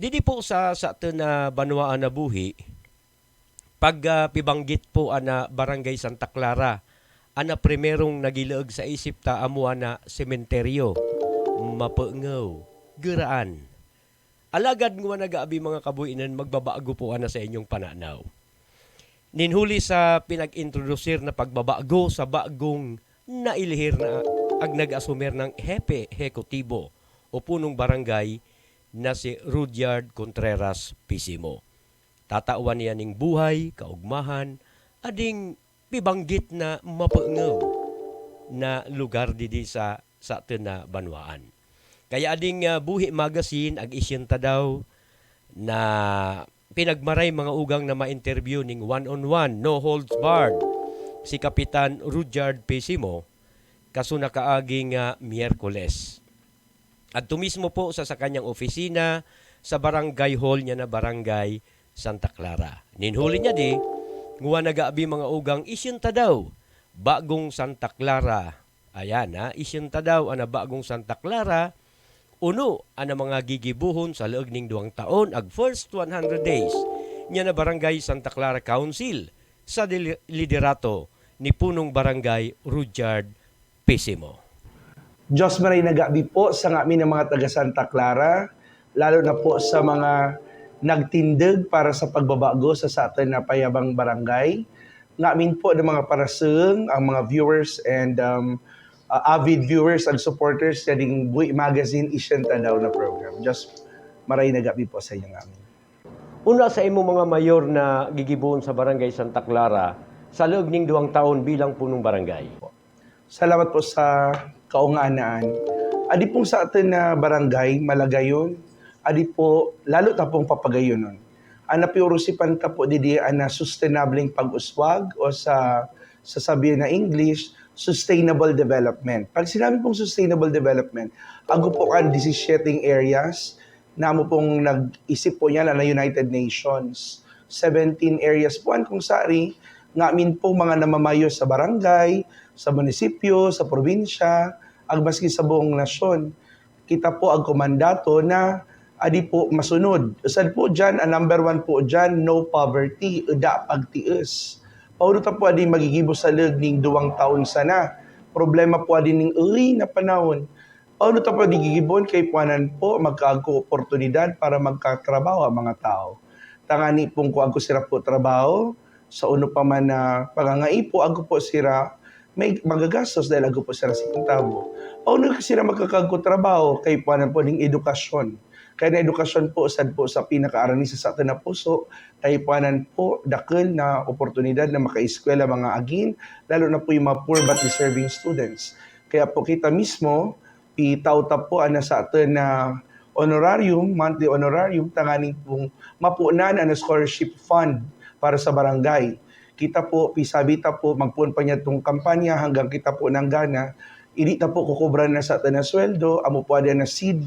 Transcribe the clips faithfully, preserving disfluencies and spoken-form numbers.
Didi po sa satun a banwaan a buhi, pag, ah, pibanggit po ana Barangay Santa Clara, ana primerong nagilaeg sa isip ta amu ana sementeryo, mapengew, geraan. Alagad ngwa na gabi, mga kabuhinan, magbabago po ana sa inyong pananaw. Ninhuli sa pinag-introducir na pagbabago sa bagong nailihir na ag nag-asumir nang hepe ehekutibo o punong barangay na si Rudyard Contreras Pisimo. Tatawan iya ning buhay, kaugmahan, a ding pibanggit na mapengew na lugar didi sa satun a banwaan. Kaya a ding, ah, Buhi Magazine ag isyenta daw na pinagmaray, mga ugang, na ma-interview ning one on one, no holds barred, si Kapitan Rudyard Pisimo, kaso nakaaging, ah, Miyerkules. Adto mismo po sa, sa kanyang opisina sa barangay hall niya na Barangay Santa Clara. Ninhuli niya di, ngwa na gabi, mga ugang, isyenta daw bagong Santa Clara. Ayan, ha, isyenta daw ana bagong Santa Clara, uno ana mga gigibuhon sa laeg ning duang taon ag first one hundred days niya na Barangay Santa Clara Council sa dili-, liderato ni Punong Barangay Rudyard Pisimo. Diyos, maray na gabi po sa ngamin a mga taga Santa Clara, lalo na po sa mga nagtindeg para sa pagbabago sa satun a payabang barangay. Ngamin po na mga paraseng, ang mga viewers and, um, uh, avid viewers and supporters sa ding Buhi Magazine isyenta daw na program. Diyos, maray na gabi po sa inyo ngamin. Una sa imo mga mayor na gigibuhon sa Barangay Santa Clara sa laeg ning duang taon bilang punong barangay. Salamat po sa kaunganaan. Adi pong satun a barangay, Malagayon, adi po, lalo ta pong Papagayonon. Ana piurusipan ta po didi ana sustenableng pag-uswag o sa, sa sasabian na English, sustainable development. Pag sinabi pong sustainable development, ago po kan disisyeteng areas, na amu pong nag-isip po niyan ana United Nations. Seventeen areas po an kung sari, ngamin po mga namamayo sa barangay, sa munisipyo, sa probinsya, ag maski sa buong nasyon. Kita po ag kumandato na adi po masunod. Usad po diyan, a number one po diyan, no poverty, eda pagtiis. Paunu ta po adi magigibo sa laeg ning duang taon sana. Problema po adi ning ey na panaon. Paunu ta po di gigibuhon kaipuanan po magkaagko oportunidad para magkatrabaho a mga tao. Tangani pong kung agko sira po trabaho, sa unu pa man a pangangai po, agko po sira may magagastos dahil agko po sira sintabo. Paunu sira magkakaagko trabaho, kaipuanan po ning edukasyon. Kaya na edukasyon po, usad po sa pinakaarani sa satun a puso, kaipuanan po, dakel na oportunidad na makaeskwela mga agin, lalo na po yung mga poor but deserving students. Kaya po kita mismo, pitao ta po ana satun a honorarium, monthly honorarium, tanganing pong mapunan ana scholarship fund para sa barangay. Kita po, pisabi ta po, magpuon pa niya tung kampanya hanggang kita po nanggana, edi ta po kukubran ana satun a sweldo, amu po adi ana seed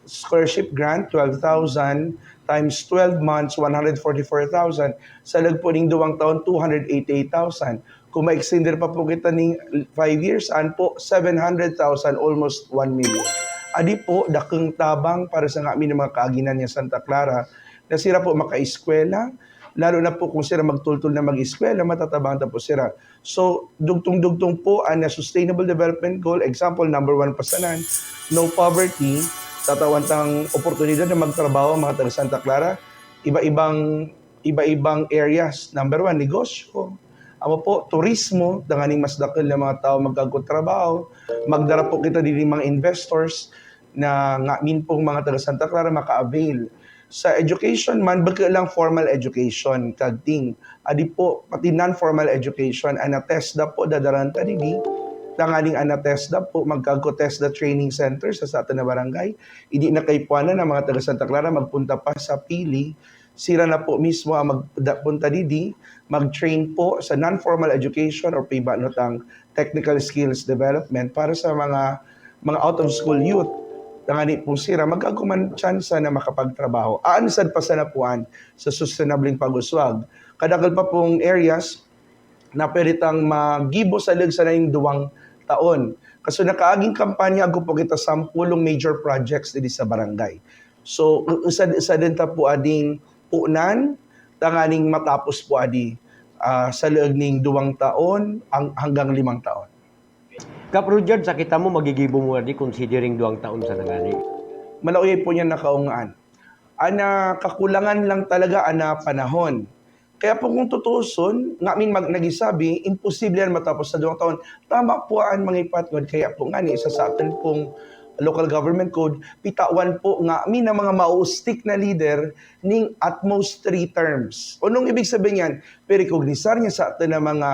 scholarship grant, twelve thousand times twelve months, one hundred forty-four thousand. Sa laeg po ning duwang taon, two hundred eighty-eight thousand. Kung ma-extender pa po kita ning five years, an po, seven hundred thousand, almost one million. Adi po, dakeng tabang para sa ngamin a mga kaaginan iyan Santa Clara, na sira po makaeskwela, lalo na po kung sira magtultol na mag-eskwela, matatabangan ta po sira. So, dugtong-dugtong po ana sustainable development goal. Example, number one pa sanan, no poverty. Tatawan tang oportunidad na magtrabaho ang mga taga Santa Clara. Iba-ibang, iba-ibang areas. Number one, negosyo. Amu po, turismo, tanganing mas dakel na mga tao magkaagko trabaho. Magdara po kita didi mga investors na ngamin pong mga taga Santa Clara maka-avail. Sa education man, bukut lang formal education, kagting. Adi po, pati non-formal education, ana TESDA po, dadaran ta didi. Tanganing ana TESDA po, magkaagko TESDA training center sa satun a barangay. Idi na kaipuanan a mga taga Santa Clara, magpunta pa sa Pili. Sira na po mismo ang magpunta didi, mag-train po sa non-formal education or pibano tang technical skills development para sa mga, mga out of school youth. Tangani pong sira, magkaagko man tsansa na makapagtrabaho. Aansad pa sana po an sa sustenableng pag-uswag. Kadakel pa pong areas na pwede tang magibo sa laeg sana ning duwang taon. Kaso nakaaging kampanya, agko po kita sampulong major projects didi sa barangay. So, e-, esad-esaden ta po a ding punan, tanganing matapos po a di, ah, sa loob ning duwang taon, ang-, hanggang limang taon. Kap Rudyard, sa kita mo, magigibo mo a di considering duwang taon sa nangani? Malauyay po niyan a kaungaan. Ana kakulangan lang talaga ana panahon. Kaya po kung tutuusun, ngamin mag-, nagisabi, imposible yan matapos sa duwang taon. Tama po an mangipat ngud, kaya po ngani sa, sa atun pong local government code, pitawan po ngamin a mga maustik na lider ning at most three terms. Anong ibig sabihin niyan? Pirecognisar niya sa atun a mga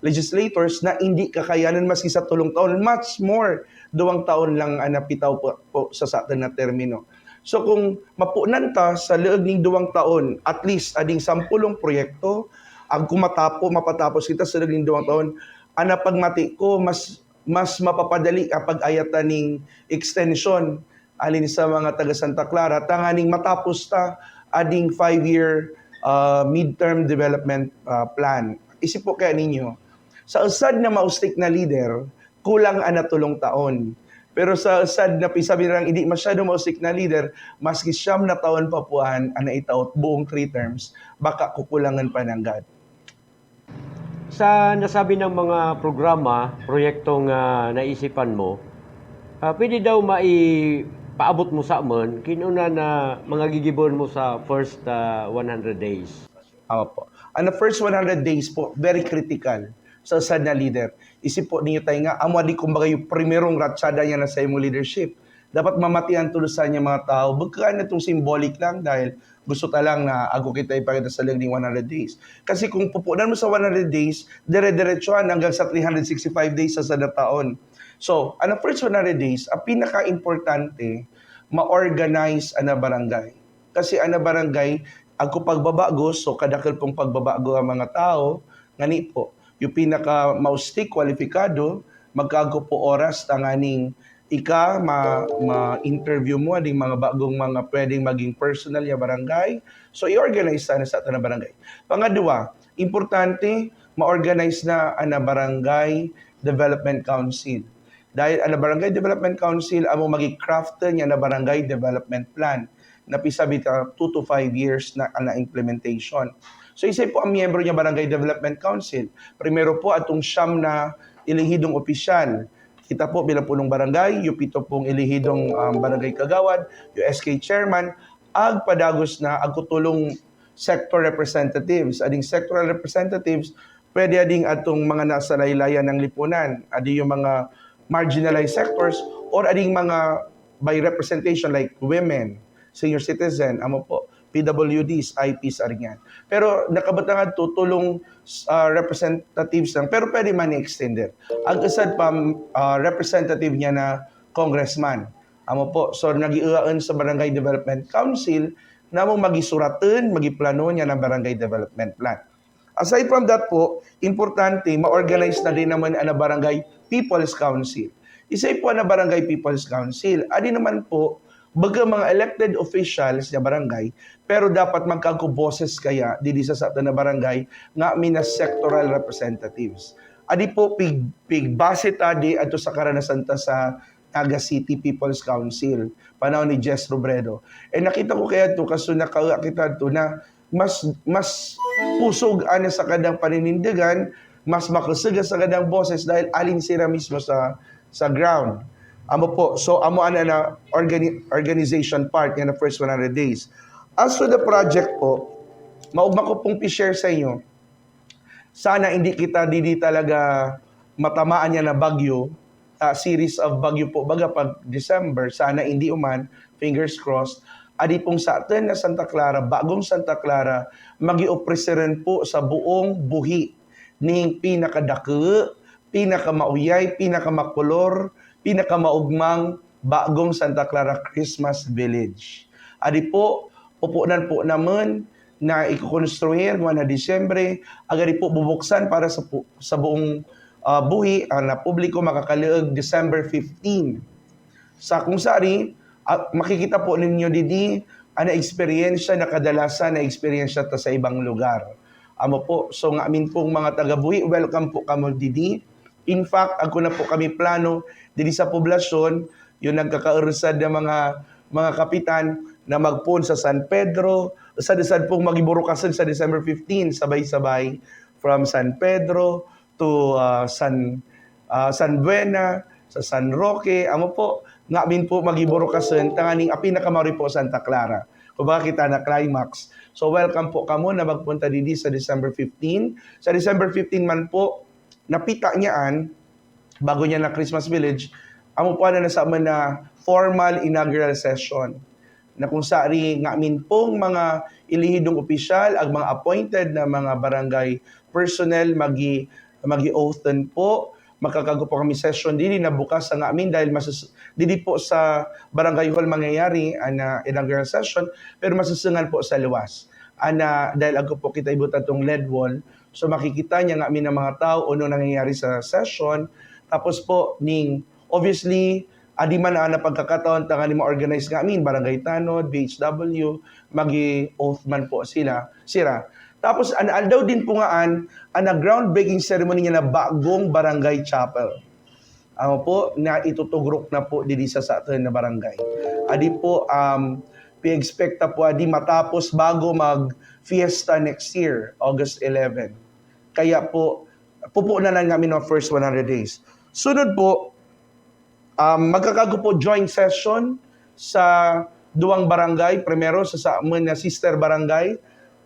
legislators na indi kakayanan maski sa tulung taon, much more duwang taon lang ana pitaw po, po sa, sa atun a termino. So kung mapunan ta sa loob ning duwang taon, at least a ding sampulung proyekto, agku matapo-, mapatapos kita sa loob ning duwang taon, ana pagmati ko, mas, mas mapapadali a pag-ayatan ning extension alin sa mga taga Santa Clara, tanganing matapos ta a ding five-year, ah, midterm development, ah, plan. Isip po kaya ninyo, sa esad na maustik na lider, kulang ana tulung taon. Pero sa esad na pisabi nilang indi masyadong maustik na lider, maski siyam na taon pa po an ana itaot buong three terms, baka kukulangan pa nanggad. Sa nasabi nang mga programa, proyektong, ah, naisipan mo, ah, pwede daw maipaabot mo sa amun, kinuna na mga gigiboon mo sa first, ah, one hundred days. Opo. Ana first one hundred days po, very critical sa esad na lider. Isip po ninyo tayo nga, amo a di kumbaga yung primerong ratsada niya na sa imong leadership. Dapat mamatian tuloy sa niya mga tao. Bukun na itong symbolic lang dahil gusto ta lang na agku kita ipakita sa loob ning one hundred days. Kasi kung pupunan mo sa one hundred days, dire-diretsuhan hanggang sa three hundred sixty-five days sa sada taon. So, ana first one hundred days, ang pinaka-importante, ma-organize ana barangay. Kasi ana barangay, agku pagbabago, so kadakul pong pagbabago ang mga tao, ngani po, yung pinaka-maustik, kwalipikado, magkaagku po oras tanganing ika ma-, ma-interview mo a ding mga bagong mga pwedeng maging personnel ya barangay. So, i-organize sana sa atun a barangay. Pangadwa, importante, ma-organize na ana barangay development council. Dahil ana barangay development council, amo magi-craft niyan ana barangay development plan. Na pisabi ta two to five years na ana implementation. So, isa po ang miyembro niya barangay development council. Primero po, atong siyam na elehidong opisyal. Kita po bilang punong barangay, yung pito pong elehidong, um, barangay kagawad, yung S K chairman, agpadagos na agku tulung sector representatives. A ding sectoral representatives, pwede a ding atong mga nasa laylayan ng lipunan, a di yung mga marginalized sectors, or a ding mga by representation like women, senior citizen, amo po, P W Ds, I Ps, a rin yan. Pero nakabutang adto tulung, ah, representatives lang, pero pwede man i-extender. Ag-esad pa, ah, representative niya na congressman. Amo po, so nagi-uaen sa Barangay Development Council, na mo magisuratan, magiplano niya ng Barangay Development Plan. Aside from that po, importante, ma-organize na din naman ana Barangay People's Council. Isa po ana Barangay People's Council. Adi naman po, baga mga elected officials na barangay, pero dapat magkaagku boses kaya, didi sa sa atun a barangay, nga mina sectoral representatives. Adi po, pig-, pigbase ta di adto sa karanasan ta sa Naga City People's Council, panaon ni Jess Robredo. Eh, nakita ko kaya to, kaso nakawa kita to na mas, mas pusog ana sa kadang paninindigan, mas makasag sa kadang boses dahil alin sira mismo sa, sa ground. Amo po, so amo ana na organi-, organization part niya na first one hundred days. As to the project po, maugma ko pong pi-share sa inyo, sana hindi kita didi talaga matamaan niya na bagyo, ah, series of bagyo po, baga pag December, sana hindi uman, fingers crossed, adi pong sa atun na Santa Clara, bagong Santa Clara, magi-opreseran po sa buong buhi ning pinakadaku, pinakamauyay, pinakamakulor, pinakamaugmang bagong Santa Clara Christmas Village. Adi po, pupunan po namun na ikukonstruir ngua na Disyembre, agad di po bubuksan para sa pu-, sa buong, ah, buhi, ah, na publiko makakaluag December fifteen. Sa kung sari, ah, makikita po ninyo didi, ana eksperyensya na kadalasan na eksperyensya ta sa ibang lugar. Amo po, so ngamin pong mga taga-buhi, welcome po kamo didi. In fact, agku na po kami plano, didi sa poblasyon, yung nagkakaurusad na mga, mga kapitan, na magpoon sa San Pedro, sa, sa pong magiburukasön sa December fifteen, sabay-sabay from San Pedro to, ah, San, ah, San Buena, sa San Roque, amo po, ngamin po magiburukasön, tanganing a pinakamauri po Santa Clara. Kumbaga kita na climax. So welcome po kamo na magpunta didi sa December fifteen. Sa December fifteen man po, na pita niyan, bago niyan na Christmas Village, amo po ana na sa amun na formal inaugural session. Na kung sari ngamin pong mga elehidong opisyal, ag mga appointed na mga barangay personnel, magi, magi-oath den po, makakago po kami session didi na bukas sa ngamin dahil masus-, didi po sa barangay hall mangyayari ana inaugural session, pero masusöngan po sa luwas. Ana, dahil agko po kita ibutan tong lead wall, so makikita niya ngamin a mga tao, ono nangyayari sa session. Tapos po, ning, obviously, adi man ana pagkakataon tanganing ma-organize ngamin, Barangay Tanod, B H W, magi-oath man po sila, sira. Tapos, ana aldaw din po ngaan, ana groundbreaking ceremony niyan na bagong barangay chapel. Amo po, na itutugrok na po didi sa satön na barangay. Adi po, um, pi-expect ta po adi matapos bago mag-fiesta next year, August eleven. Kaya po, pupunan na ngamin ang first one hundred days. Sunod po, um, magkakago po joint session sa duwang barangay, primero sa, sa amun na sister barangay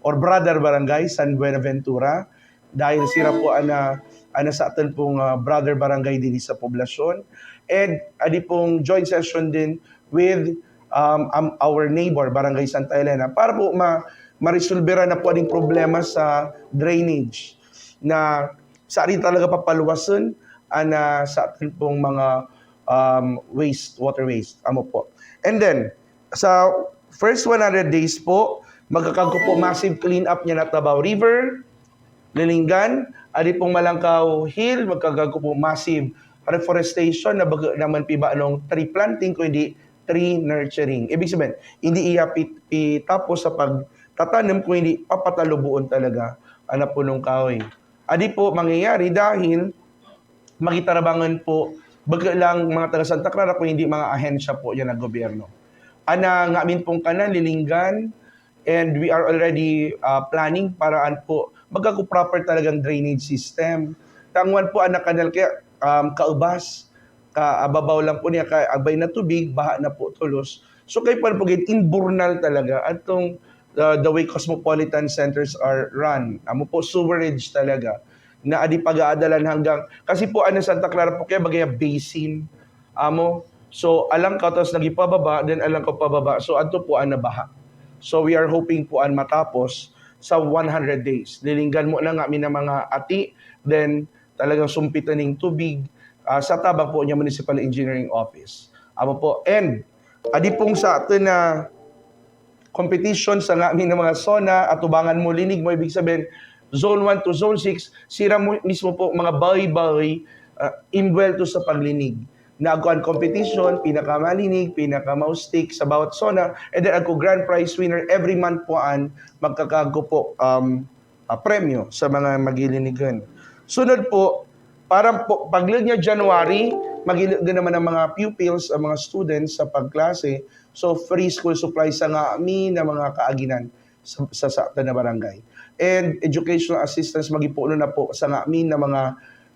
or brother barangay, San Buenaventura. Dahil sira po ana, ana satön pong, ah, brother barangay didi sa poblasyon. And adi pong joint session din with, um, um, our neighbor, Barangay Santa Elena, para po ma-, maresolbera na po ading problema sa drainage na sari talaga papaluwasen ana satön pong mga, um, waste, water waste. Amo po. And then, sa first one hundred days po, magkakago po massive clean up niyan na Tabao River, Lilinggan, adi pong Malangkaw Hill, magkakago po massive reforestation na bago naman pibano tree planting, kundi tree nurturing. Ibig sabihin, hindi iya pi-, pitapos sa pagtatanim, kundi papatalubuon talaga ana punong kahoy. Adi po mangyayari dahil magitarabangan po, bukut lang mga taga Santa Clara, kundi mga ahensya po yan ng gobyerno. Ana ngamin pong kanan, Lilinggan, and we are already, ah, planning para an po, magkago proper talagang drainage system. Tangwan po ana kanal kaya, um, kaubas, ka, ah, babaw lang po niya, ka, agbay na tubig, baha na po tulos. So, kaya po, po, imburnal talaga, atong, ah, the way cosmopolitan centers are run. Amo po, sewerage talaga. Na adi pag-aadalan hanggang, kasi po, ano, Santa Clara po, kaya bagay basin. Amo, so, alang ka, tapos nagipababa, then alang ka pababa. So, adto po, ana, baha. So, we are hoping po, an matapos sa one hundred days. Lilinggan mo na nga, mi na mga ati, then, talagang sumpitan ning tubig, ah, sa tabang po niya Municipal Engineering Office. Amo po, and adi pong sa atun na competition sa ngamin na mga SONA, atubangan mo, linig mo, ibig sabihin, Zone one to Zone six, sira mo, mismo po mga bahay-bahay, ah, inbuwelto sa paglinig. Na agko an competition, pinakamalinig, pinakamaustik sa bawat SONA, and then agko grand prize winner every month po an magkakago po, um, ah, premyo sa mga magilinigan. Sunod po, para po, paglig niya January, magilinigan naman ang mga pupils, ang mga students sa pagklase. So, free school supplies sa ngamin na mga kaaginan sa, sa, sa atun na barangay. And educational assistance, magipuno na po sa ngamin na mga,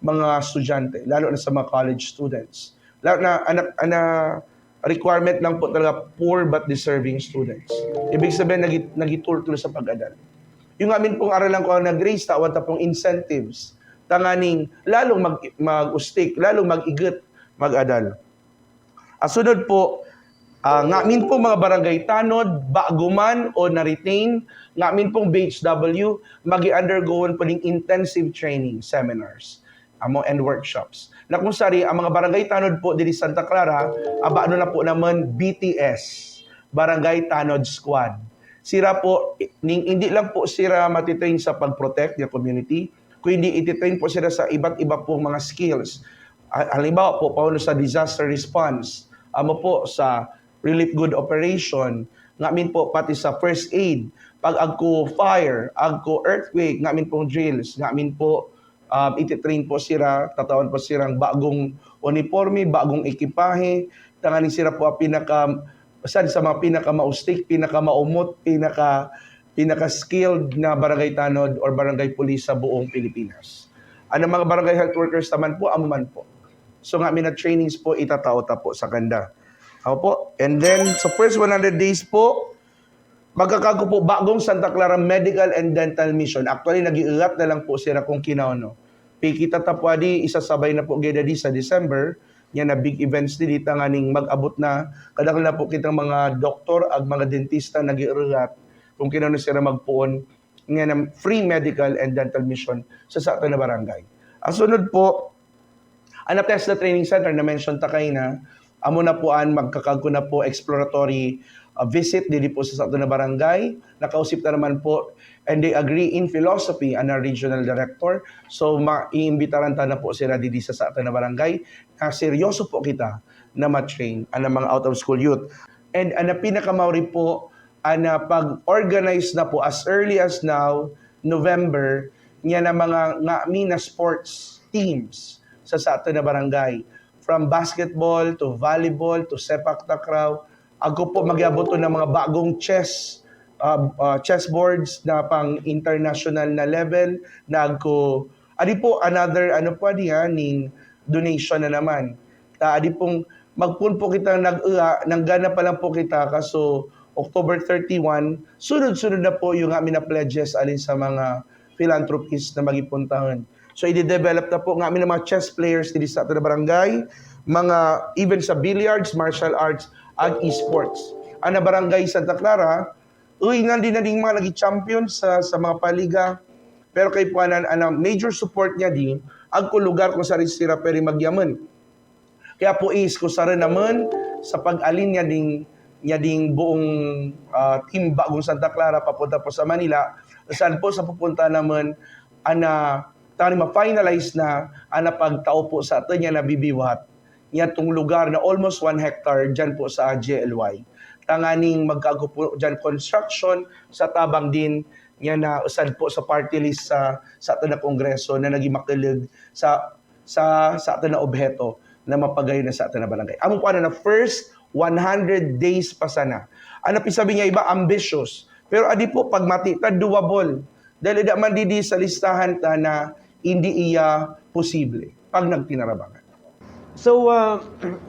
mga estudyante, lalo na sa mga college students. Lalo na, anak, ana, requirement lang po talaga poor but deserving students. Ibig sabihin, nagi-, nagitultul sa pag-adal. Yung amin pong aralan ko ang nag-raise, tawan ta pong incentives. Tanganing, lalong mag-, mag-ustik, lalong mag-igut, mag-adal. Ah, sunod po, ah, ngamin pong mga barangay tanod, bago man o na-retain, ngamin pong B H W, magi-undergo po ning intensive training seminars, amo, and workshops. Na kung sari, ang mga barangay tanod po diri Santa Clara, aba, ano na po naman, B T S, Barangay Tanod Squad. Sira po, ning, hindi lang po sira matitrain sa pag-protect their community, kundi ititrain po sira sa iba't iba pong mga skills. Ha-, halimbawa po, paano sa disaster response, amo po sa relief good operation, ngamin po pati sa first aid, pag agko fire, agko earthquake, ngamin pong drills, ngamin po, um, ititrain po sira, tatawan po sirang bagong uniporme, bagong ekipahe, tanganing sira po ang pinaka San sa mga pinakamaustik, pinakamaumot, pinaka, pinaka-skilled na barangay tanod or barangay police sa buong Pilipinas. Ana mga barangay health workers naman po, amo man po. So nga mina trainings po, itatao ta po sa kanda. Opo. And then, sa first one hundred days po, magkakago po Bagong Santa Clara Medical and Dental Mission. Actually, nag-iirat na lang po sira kung kinaon, no? Pikita ta po adi, isasabay na po geda di sa December, nya na big events di, di tanganing mag-abot na, kadaklan na po kitang mga doktor, ag mga dentista nag-iirat, kung kinaon sira magpoon, nya na free medical and dental mission sa sata na barangay. Ang sunod po, Ana TESDA Training Center na mention ta kaina, amo na po an magkakago na po exploratory, ah, visit didi po sa sata na barangay. Nakausip ta naman po, and they agree in philosophy, ana regional director. So, maiimbitaran ta na po sira didi sa sata na barangay na seryoso po kita na ma-train ana mga out of school youth. And ana pinakamauri po, ana pag-organize na po as early as now, November, nya na mga ngami na sports teams sa sata na barangay. From basketball to volleyball to sepak takraw. Agko po mag-iaboton na mga bagong chess, ah, ah, chessboards na pang-international na level. Na agko, adi po, another, ano po, adi, ha, ning donation na naman. Ta adi pong, magpoon po kitang nag-, ah, nanggana pa lang po kita, kaso October thirty-one, sunod-sunod na po yung ngami na pledges alin sa mga philanthropies na magipon tahun. So, ide-develop na po ngami na mga chess players didi sa sata na barangay, mga even sa billiards, martial arts, ag esports. Ana barangay Santa Clara, uy, nandin na ding mga nagi-champion sa, sa mga paliga. Pero kay po ana, ana major support nya di, agko lugar kung saan sira pwede magyaman. Kaya po is, kung saan naman, sa pag-alin nya ding, nya ding buong, ah, team Bagong Santa Clara papunta po sa Manila, saan po sa pupunta naman, ana, tani ma-finalize na, ana pagtao po sa atin nya na bibiwat. Nya tung lugar na almost one hectare dyan po sa J L Y. Tanganing magkago po dyan construction sa tabang din, nya na usad po sa party list sa, sa atin na kongreso na naging makilig sa sa, sa atin na obheto na mapagayon na sa atin na barangay. Amo po ana na first one hundred days pa sana. Ano pisabi nya iba, ambitious. Pero adi po, pagmati ta, doable. Dahil ada man didi sa listahan ta na hindi iya posible pag nagtinarabangan. So, ah,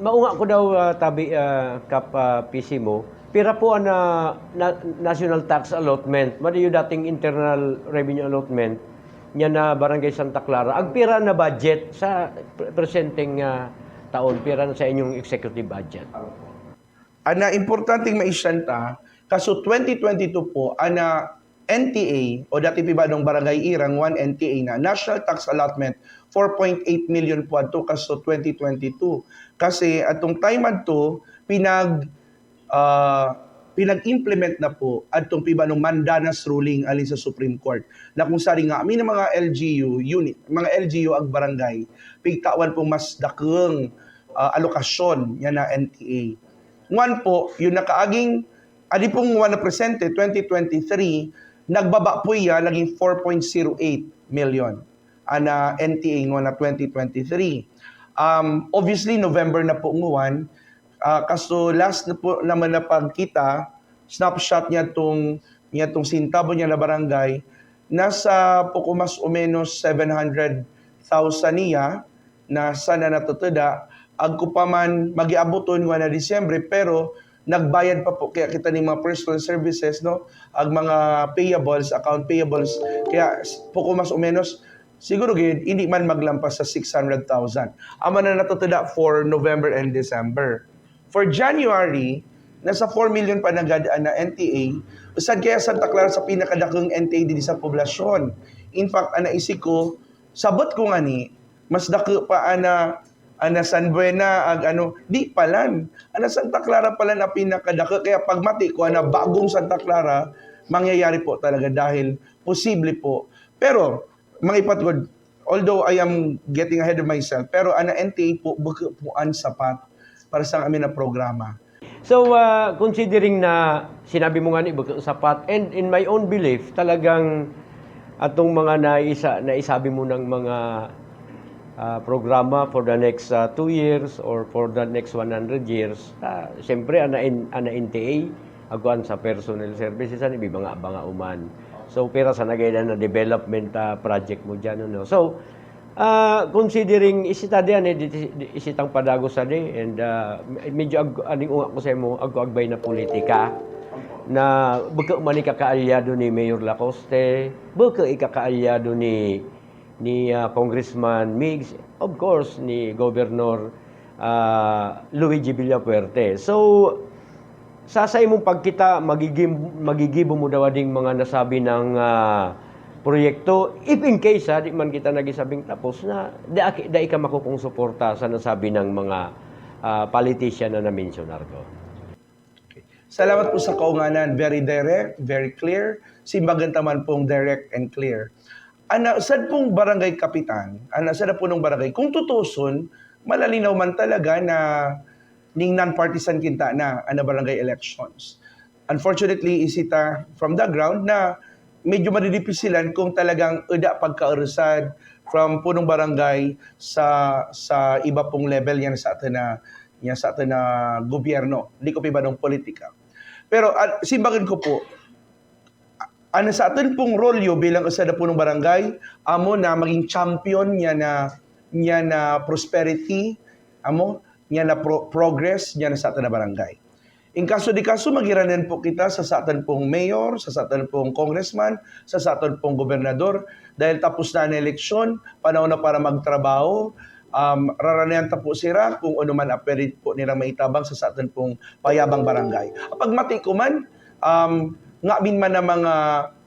maunga ko daw, ah, tabi, ah, Kap, ah, P C mo, pira po an, ah, na-, national tax allotment, madi yu dating internal revenue allotment, nya na Barangay Santa Clara, ag pira na budget sa pre-, presenteng, ah, taon, pira na sa inyong executive budget? Ana importanteng maisyan ta, kaso twenty twenty-two po, ana N T A, o dati pibadong barangay irang, one N T A na, national tax allotment, four point eight million po adto kaso twenty twenty-two. Kasi atong time adto, pinag-, ah, pinag-implement na po adtong pibadong mandamus ruling alin sa Supreme Court. Na kung saan nga, may na mga L G U unit, mga L G U ag barangay, pigtawan pong mas dakeng, ah, alokasyon nya na N T A. Ngwan po, yung nakaaging, adi pong ngwan na presente, twenty twenty-three, nagbaba po iya, naging four point zero eight million. Ana N T A ngwan na twenty twenty-three. Um, obviously, November na po ngwan. Ah, kaso last na po naman na pagkita, snapshot nya tong, nya tong sentabo nya na barangay, nasa poko mas o menos seven hundred thousand iya, na sana natateda, agko pa man magiaboton ngwan na Disyembre, pero nagbayad pa po kaya kita ning mga personal services, no? Ag mga payables, account payables, kaya s-, poko mas o menos, siguro gid, hindi man maglampas sa six hundred thousand. Amo na natateda for November and December. For January, nasa four million pa na gad an N T A, usad kaya Santa Clara sa pinakadakeng N T A didi sa poblasyon. In fact, ana isip ko, sabot ko ngani, mas dake pa ana, ana San Buena, ag ano, di palan. Ana Santa Clara palan a pinakadake, kaya pagmati ko, ana Bagong Santa Clara, mangyayari po talaga dahil posible po. Pero, mga ipat ko, although I am getting ahead of myself, pero ana N T A po, beke po an sapat para sa amin na programa. So, ah, considering na sinabi mo ngani beke sapat, and in my own belief, talagang atong mga naisa-, naisabi mo ng mga ah, programa for the next, ah, two years or for the next one hundred years. Ah, siyempre, an N-, an N T A, ago an sa personnel services, ani, bibangabanga uman. So, pira sa nageda na development, ah, project mu diyan, no? So, ah, considering isita diyan, eh, di, di, isitang padagos a di, and, ah, medyo ag-, aning unga ku sa imo, ago agbay na politika, na bukut man i kakaalyado ni Mayor Lacoste, bukut i kakaalyado ni ni, ah, Congressman Migs, of course, ni Governor, ah, Luigi Villafuerte. So, sa, sa imong pagkita, magigim-, magigibo mo daw a ding mga nasabi nang, ah, proyekto, if in case, ha, di man kita nagsasabing tapos na, da, da ika makukung suporta sa nasabi nang mga, ah, politician na na-mention, Argo. Okay. Salamat po sa kaunganan. Very direct, very clear. Simbagan ta man pong direct and clear. Ana, sad pong barangay kapitan, ana, sad a punong barangay, kung tutuusun, malalinaw man talaga na ning non-partisan kinta na, ana, barangay elections. Unfortunately, isita from the ground na medyo madidipisilan kung talagang eda pagkaurusad from punong barangay sa, sa iba pong level yan sa atun na, yan sa atun na gobyerno. Di ko pibanong politika. Pero, ah, simbagan ko po, ana, sa atun pong rolyo bilang isa na punong barangay, amo na maging champion niya na, niya na prosperity, amo, niya na pro-, progress, niya na sa atun na barangay. In kaso di kaso, magiranen po kita sa, sa atun pong mayor, sa, sa atun pong congressman, sa, sa atun pong gobernador, dahil tapos na an eleksyon, panahon na para magtrabaho, um, raranean ta po sira kung ano man a pwede po nilang maitabang sa, sa atun pong payabang barangay. Pagmati ko man, um, ngamin man a mga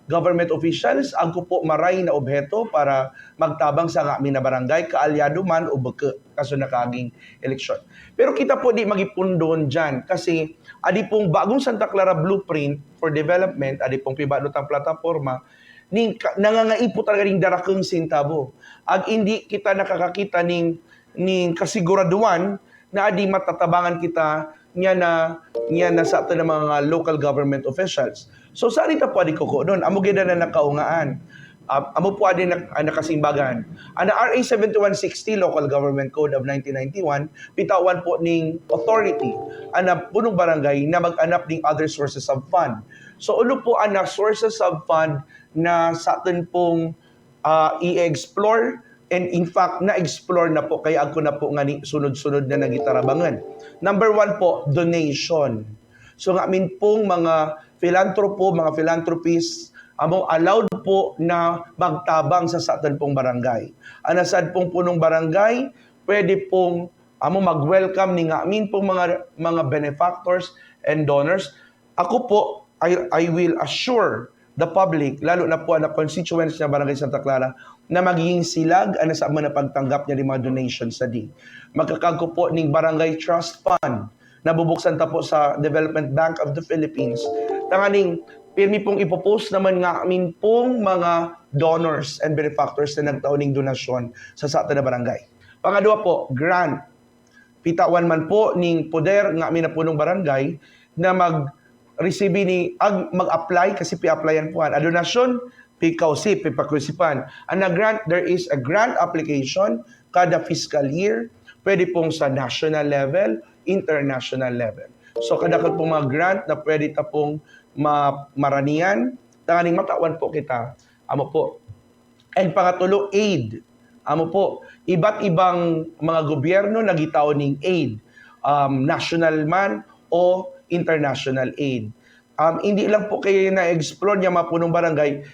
government officials, agko po maray na obheto para magtabang sa ngamin a barangay, kaalyado man o bukut, kaso nakaging eleksyon. Pero kita po di magipundon diyan kasi adi pong bagong Santa Clara Blueprint for Development, adi pong pibago tang plataporma, ning ka-, nangangaipot talaga ning darakung sintabo. Ag indi kita nakakakita ning, ning kasiguraduan na adi matatabangan kita niya na, niya na sa atun a mga local government officials. So, saan ita po adi kukunon? Amo geda na nakaungaan. Ah, amo po adi na, ah, nakasimbagan. Ana R A seventy-one sixty, Local Government Code of nineteen ninety-one, pitawan po ning authority ana punong barangay na mag-anap ning other sources of fund. So, ano po ana sources of fund na sa atun pong ah, i-explore, and in fact, na-explore na po, kaya agko na po ngani sunod-sunod na nagitarabangan. Number one po, donation. So ngamin pong mga philanthropo, mga philanthropists, amo allowed po na magtabang sa, sa atun pong barangay. Ana sad pong punong barangay, pwede pong, amo mag-welcome ning ngamin pong mga, mga benefactors and donors. Ako po, I, I will assure the public, lalo na po ana constituents na Barangay Santa Clara, na magiging silag ana sa mga pagtanggap niya ning mga donations a di. Magkakaagko po ning Barangay Trust Fund na bubuksan ta po sa Development Bank of the Philippines. Tanganing pirmi pong ipo-post naman ngamin pong mga donors and benefactors na nagtao ning donasyon sa, sa atun a barangay. Pangadwa po, grant. Pitawan man po ning poder ngamin a punong barangay na mag-receive ni, ag, mag-apply, kasi pi-applyan po an. A donasyon, pikausi, pipakusipan. Ana grant, there is a grant application kada fiscal year, pwede pong sa national level, international level. So, kadakal pong mga grant na pwede ta pong ma-, maranian, tanganing matawan po kita. Amo po. And pangatulo, aid. Amo po, iba't ibang mga gobyerno nagitao ning aid, um, national man o international aid. Um, hindi lang po kaya na-explore niya mga punong barangay,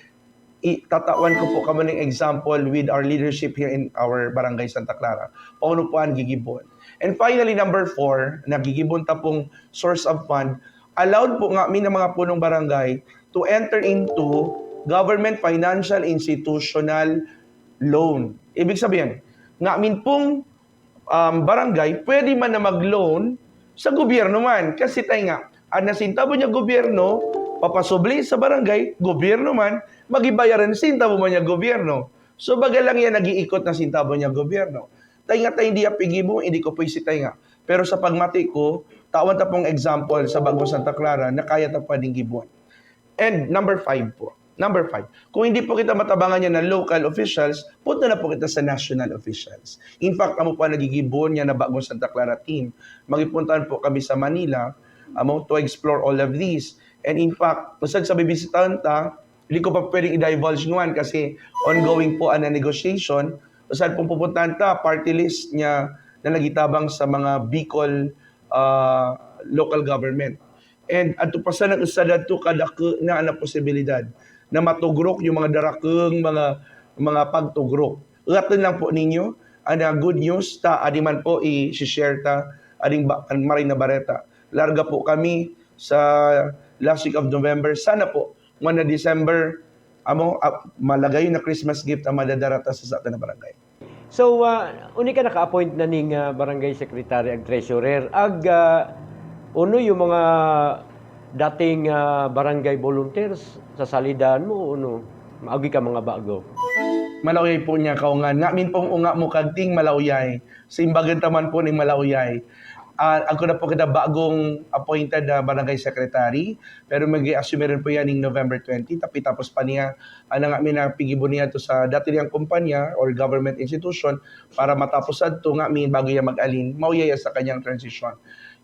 i-, tatawan ko po kamo ning example with our leadership here in our Barangay Santa Clara. Pauno po an Gigibon. And finally, number four, na Gigibon ta pong source of fund, allowed po ngamin a mga punong barangay to enter into government financial institutional loan. Ibig sabihin, ngamin pong, um, barangay, pwede man na mag-loan sa gobyerno man. Kasi tayo nga, an sintabo niya gobyerno, papasubli sa barangay, gobyerno man, magibayaran sintabo man niya gobyerno. So, baga lang yan nag-iikot na sintabo niya gobyerno. Tayo nga tayo hindi apigibong, hindi ko po isitayo nga. Pero sa pagmati ko, tawan ta pong example sa Bagong Santa Clara na kaya ta pwedeng gibuan. And number five po. Number five, kung hindi po kita matabangan niyan ng local officials, punta na po kita sa national officials. In fact, amo po ang nagiging buo niyan na Bagong Santa Clara team. Magipuntahan po kami sa Manila, amo, to explore all of these. And in fact, usad sa bibisitahan ta, hindi ko pa pwedeng i-divulge ngwan kasi ongoing po ang negotiation. Usad pong pupuntahan ta, party list niya na nagitabang sa mga Bicol, ah, local government. And adto pa sana, usad adto kadakuna na posibilidad na matugrok yung mga darakung mga, mga pagtugrok. Uraton lang po ninyo, ana good news ta, adi man po i-share ta, ading ba, maray na bareta. Larga po kami sa last week of November. Sana po, mga December, amo, ah, malagayon na Christmas gift ang madadarata sa, sa atin na barangay. So, ah, uni ka naka-appoint na ning, ah, barangay secretary ag treasurer. Ag, ah, unu yung mga dating, ah, barangay volunteers, sasalidan mo, unu? Maagi ka mga bago. Malauyay po niya kaungan. Ngamin pong unga mo kagting malauyay. Simbagan taman po ning malauyay. Ah, ako na po kita bagong appointed na barangay secretary. Pero mag-assume rin po yan ning November twenty. Tapi tapos pa niya, ah, na ngamin na pigibo niya to sa dati niyang kumpanya or government institution para matapos adto ngamin bago ya mag-alin. Mauyay sa kanyang transition.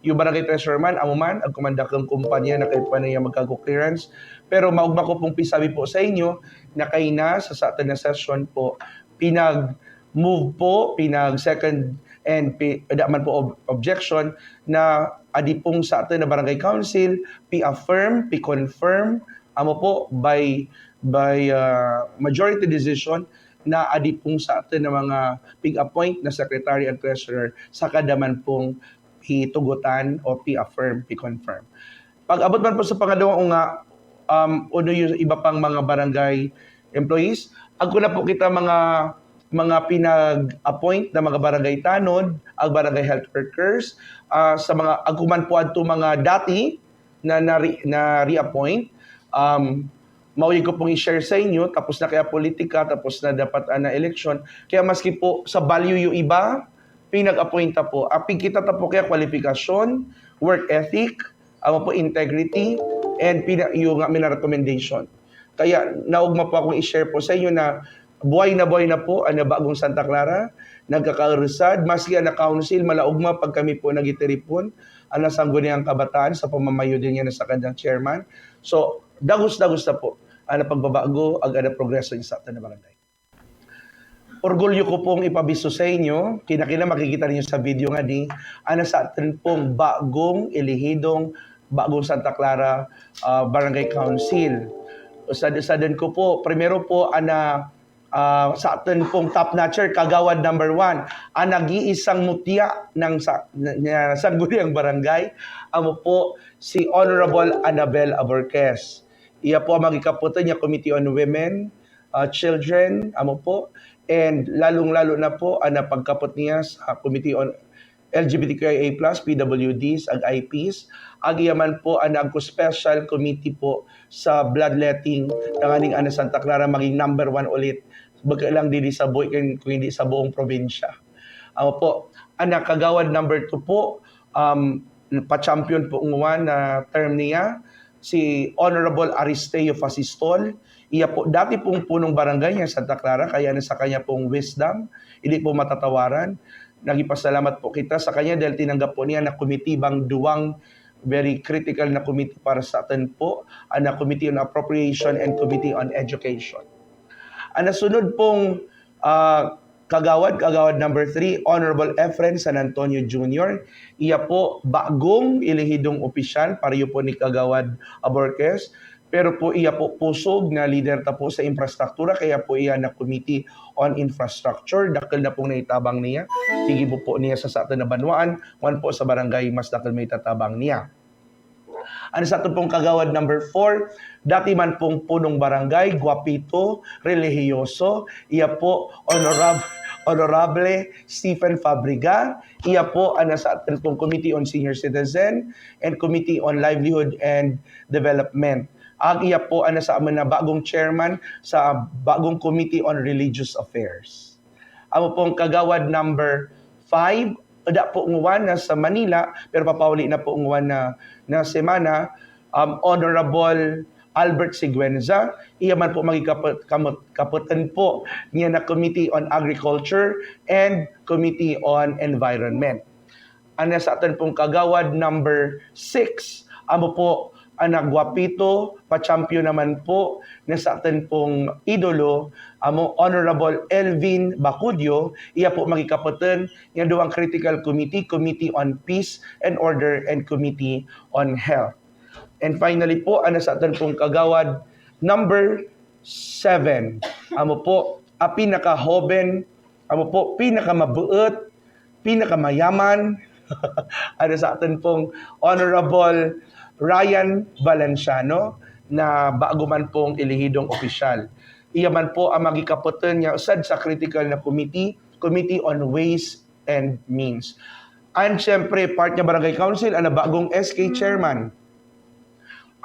Yung barangay treasurer man, amo man, agko man dakung kumpanya na kayo pa niya magkago clearance. Pero maugma ko pong pisabi po sa inyo na kaina sa, sa atin na session po, pinag-move po, pinag-second, and pi-, da man po ob-, objection na adi pong sa atin na barangay council, pi-affirm, pi-confirm, amo po, by, by, ah, majority decision na adi pong sa atin na mga pig-appoint na secretary and treasurer, saka da man pong pitugutan o pi-affirm, pi-confirm. Pag-abot man po sa pangadawang unga, um, unu yung iba pang mga barangay employees, agko na po kita mga, mga pinag-appoint na mga barangay tanod, ag barangay health workers, ah, sa mga, agko man po adto mga dati na, na, re-, na reappoint, um, mauyag ko pong i-share sa inyo, tapos na kaya politika, tapos na dapat, ah, na election. Kaya maski po sa value yung iba, pinag-appoint ta po. Apig kita ta po kaya kwalifikasyon, work ethic, amo po integrity, and pina-, yung, ah, mina recommendation. Kaya naugma po akong i-share po sa inyo na buhay na buhay na po ana Bagong Santa Clara, nagkakaurusad, maski ana council, malaugma pag kami po nagitiripon, ana Sangguniang Kabataan sa pamamayo din niya na sa kanyang chairman. So, dagos-dagos na po ana pagbabago, ag ana progreso sa atin na barangay. Orgulyo ko pong ipabisto sa inyo, kina-kina makikita ninyo sa video nga di, ana sa atin pong bagong elehidong, bagong Santa Clara, ah, Barangay Council. Sa, sa din ko po, primero po, ana, ah, sa atin pong top notcher, kagawad number one, ang nag-iisang mutya ng sa, na, na, sangguniang barangay, amo po si Honorable Annabel Aborquez. Iya po ang magikaputan niya Committee on Women, ah, Children, amo po, and lalong-lalo na po ang napagkaput niya sa Committee on L G B T Q I A plus, P W Ds, ag I Ps, ag iya man po ang nagko special committee po sa bloodletting, tanganing ana Santa Clara maging number one ulit. Baka lang didi sa buhay, kung, kung hindi sa buong probinsya. Amo po, ana kagawad number two po, um, pa-champion po ngwan na term niya, si Honorable Aristeo Fasistol. Iya po, dati pong punong barangay niya Santa Clara, kaya na sa kanya pong wisdom, hindi po matatawaran. Nagpapasalamat po kita sa kanya dahil tinanggap po niya na committee bang duwang very critical na committee para sa atin po, ah, na Committee on Appropriation and Committee on Education. Ang nasunod pong, ah, kagawad, kagawad number three, Honorable Efren San Antonio Junior. Iya po, bagong elehidong opisyal, pareho po ni Kagawad Aborquez. Pero po, iya po pusog na lider ta po sa infrastruktura, kaya po iya na Committee on Infrastructure. Dakal na pong naitabang niya. Tigibo po niya sa, sa atin na banwaan, ngwan po sa barangay, mas dakal maitatabang niya. Ang sa atin pong kagawad number four, dati man pong punong barangay, guwapito, relihiyoso, iya po, Honorab-, Honorable Stephen Fabriga, iya po ang sa atin pong Committee on Senior Citizen and Committee on Livelihood and Development. Ag iya po ang sa amin na bagong chairman sa bagong Committee on Religious Affairs. Amo pong kagawad number five, da po ngwan na sa Manila, pero papauli na po ngwan na, na semana, um, Honorable, Albert Siguenza, iya man po magi kapet-, kamet-, kapeten po niyan na Committee on Agriculture and Committee on Environment. Ana sa atin pong kagawad number six, amu po ana guwapito, pa-champion naman po na sa atin pong idolo, amu Honorable Elvin Bacudio, iya po magi kapeten niyan duwang critical committee, Committee on Peace and Order and Committee on Health. And finally po, ana sa atin pong kagawad number seven, amu po a pinaka-hoben, amu po pinakamabuut, pinakamayaman. Ana sa atin pong Honorable Ryan Valenciano na bago man pong elehidong opisyal. Iya man po a magi kapeten niyan usad sa critical na committee, Committee on Ways and Means. And siyempre, part niya Barangay Council, ana bagong S K chairman.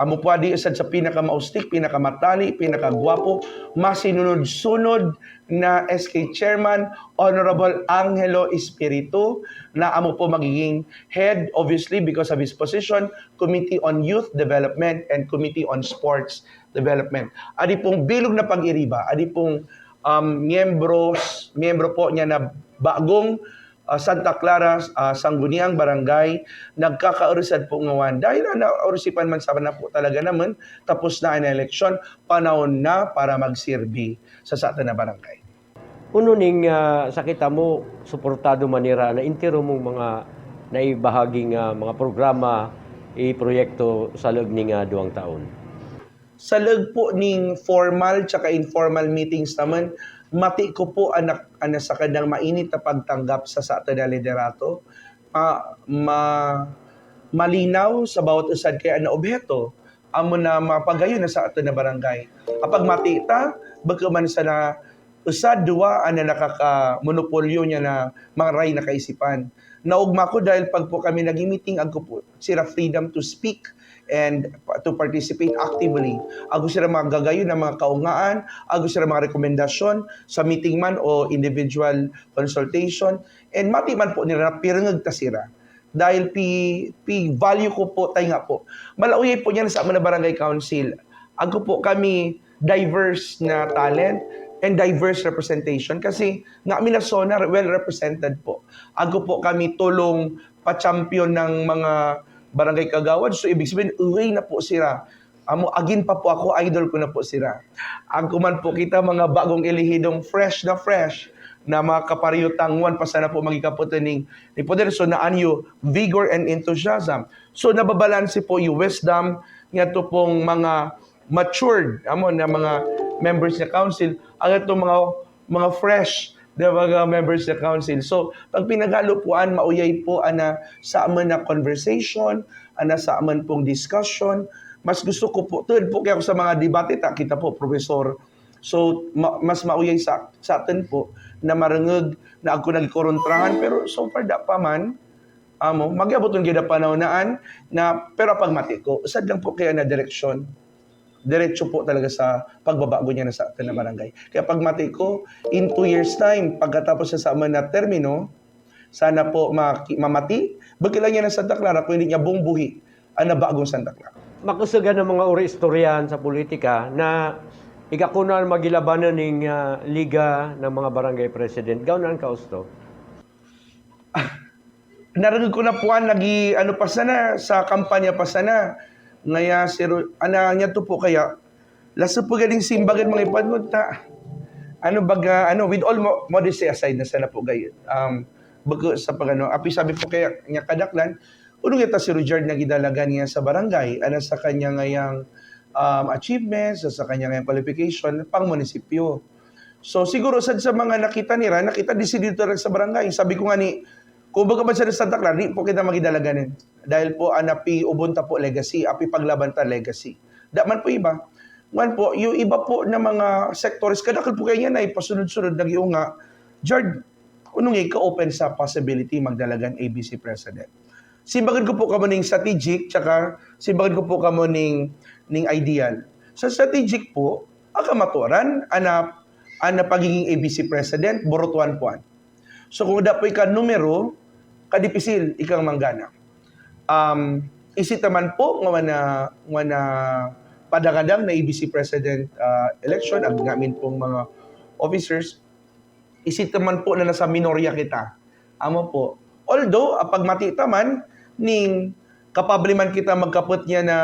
Amu po adi usad sa pinakamaustik, pinakamatali, pinakaguwapo, masinunod-sunod na S K chairman, Honorable Angelo Espiritu, na amu po magiging head, obviously, because of his position, Committee on Youth Development and Committee on Sports Development. Adi pong bilog na pag-iriba, adi pong, um, miyembros, miyembro po niyan na bagong ah, Santa Clara, ah, Sangguniang Barangay, nagkakaurusad po ngawan. Dahil ana, urusipan man sana po talaga naman, tapos na an eleksyon, panaon na para magsirbi sa sa atin a barangay. Unu ning, ah, sakit amu, suportado man ira na intiro mong mga naibahaging, ah, mga programa, i proyekto sa laog ning, ah, duwang taon? Sa laog po ning formal tsaka informal meetings naman, mati ko po a na-, a nasakadang mainit a pagtanggap sa sa atin a liderato. Ma-, ma-, malinaw sa bawat usad kaya na obheto, amu na mapagayon na sa atin a barangay. A pagmati ta, bukut man sana usad, duwa, ana nakakamonopolyo niyan na mangaray na kaisipan. Naugma ko dahil pag po kami nagi-meeting, agko po sira freedom to speak and pa-, to participate actively. Agko sira magagayon a mga kaugmaan, agko sira mga rekomendasyon sa meeting man o individual consultation. And mati man po nira na pirungug ta sira. Dahil pi-, pi-value ko po, tainga po. Mala uyay po niyan sa amun a barangay council. Agko po kami diverse na talent and diverse representation kasi nga mi na SONA well represented po. Agko po kami tulong pa-champion ng mga barangay kagawad. So, ibig sabihin, uwi na po sira. Amu, agin pa po ako, idol ko na po sira. Agko man po kita mga bagong elehidong fresh na fresh na mga kapareho ta ngwan pa sana po magi kapeten ning, ning poder. So, naan yu vigor and enthusiasm. So, nababalanse po yu wisdom, niyatu pong mga matured, amu na mga members na council, agad to mga, mga fresh na mga members na council. So, pag pinaghalo po an, mauyay po ana sa amun na conversation, ana sa amun pong discussion. Mas gusto ko po, tuud po kaya ako sa mga debate, ta kita po, professor. So, ma-, mas mauyay sa, sa atun po na marungug na agko nagikorontrahan, pero so far da pa man, amu, mag-abot gid a panaw naan na, pero pagmati ko, usad lang po kaya na direksyon. Diretso po talaga sa pagbabago niyan na sa atun a barangay. Kaya pagmati ko, in two years time, pagkatapos na sa amun na termino, sana po maki-, mamati, bukut la niyan na Santa Clara, kundi niya buong buhi, ana bagong Santa Clara. Makusug an mga uri istoryahan sa politika na ika kunan magilabanan ning, ah, Liga ng mga Barangay President. Gawnan ka usto? Narungug ko na po an nagi, ano pa sana, sa kampanya pa sana. Ngaya si Ro-, ana, niyatu po kaya, lasu po galing simbagan mga ipadmod ta. Ano baga, ano, with all mo-, modesty aside na sana po gayon. Um, bago sa pag-ano, api sabi po kaya niya kadaklan, unong ita si Rojard nagidalagan niya sa barangay, ana sa kanya ngayang, um, achievements, sa kanya ngayang qualification, pang munisipyo. So, siguro sad sa mga nakita nira, nakita disidido talaga sa barangay. Sabi ko ngani, kumbaga ba sa Santa Clara, di po kita magidalaganen. Dahil po, ana, pi-ubon ta po legacy, api paglaban ta legacy. Da man po iba. Ngwan po, yu iba po na mga sectors, kadakul po kaya niyan na ipasunod-sunod, nag-iunga, Jard, unong ika open sa possibility magdalagan A B C president? Simbagud ko po kamo ning strategic, tsaka simbagud ko po kamo ning, ning ideal. Sa strategic po, aka maturan, ana, ana pagiging A B C president, borotuan po an. So, kung da po ika numero, kadipisil ikang manggana. Um, isi ta man po, ngwan a, ngwan a padangadang na ABC president, ah, election, ag ngamin pong mga officers, isita man po na nasa minorya kita. Amo po. Although, ah, pagmati ta man, ning kapable man kita magkaput niya na,